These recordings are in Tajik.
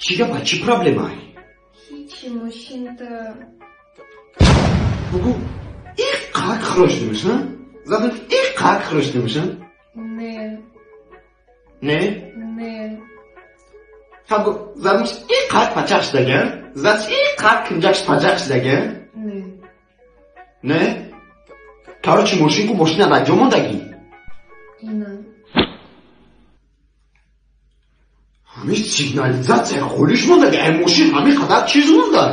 Чӣ гапа, чӣ проблемай? Ҳичи, мошинта. Бугу, и қак хӯроштимиш, а? Задам, и қак хӯроштимиш, а? Не. Не? Не. Ха, задам, и қак пачақ шудага? Задам, и қак кимҷак пачақ шудага? Не. Не? Короче, мошинку мошина дар ҷо мондагӣ? Ина. Ҳамин сигнализатсия холиш мондаги, ай мошин ҳамин қадар чиз монда?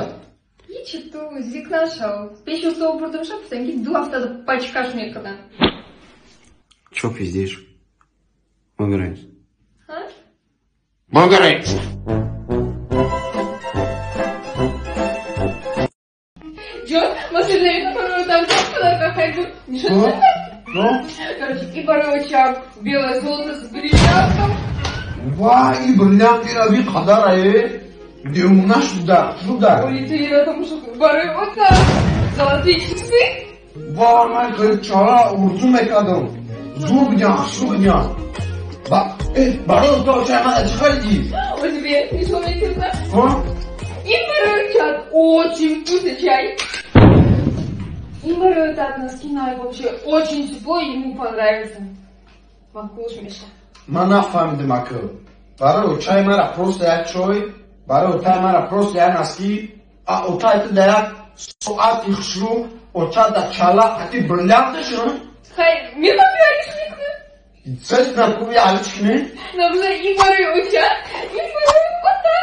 Ҳичи, ту зик нашав. Пеши усто бурдамша, гуфтам, ки 2 ҳафтада пачкаш мекунам. Чё пиздишь? Мобирайс. Ҳа? Мобирайс! Ҷон, машинаи там подарка хайду. Ну? Ну? Короче, и барочак, белое золото с бриллиантом. Ва, и бриллиант ира ви қадара, э? Девона шуда, шуда. Улетели на том, что барота, золотые часы. Ва, ман хеле чара урзу мекардам. Зур бидям, хушрӯ бидям. Ба, барои то чай ман чӣ хариди? О, тебе ничего не интересно? Ҳа? И барочат, очень вкусный чай. И барота носки Nike вообще очень тепло, ему понравится. Макуш, Миша. Ман нафаҳмидам, ака. Барои очаи мара просто як чой, барои отаи мара просто як носки, а отаи ту да як соати хушрӯ, оча да чала, ҳати бриллиант шо? Хай, меха пиариш мекунад. Сес накуви алич кунӣ? Набза и барои оча, и барои ота.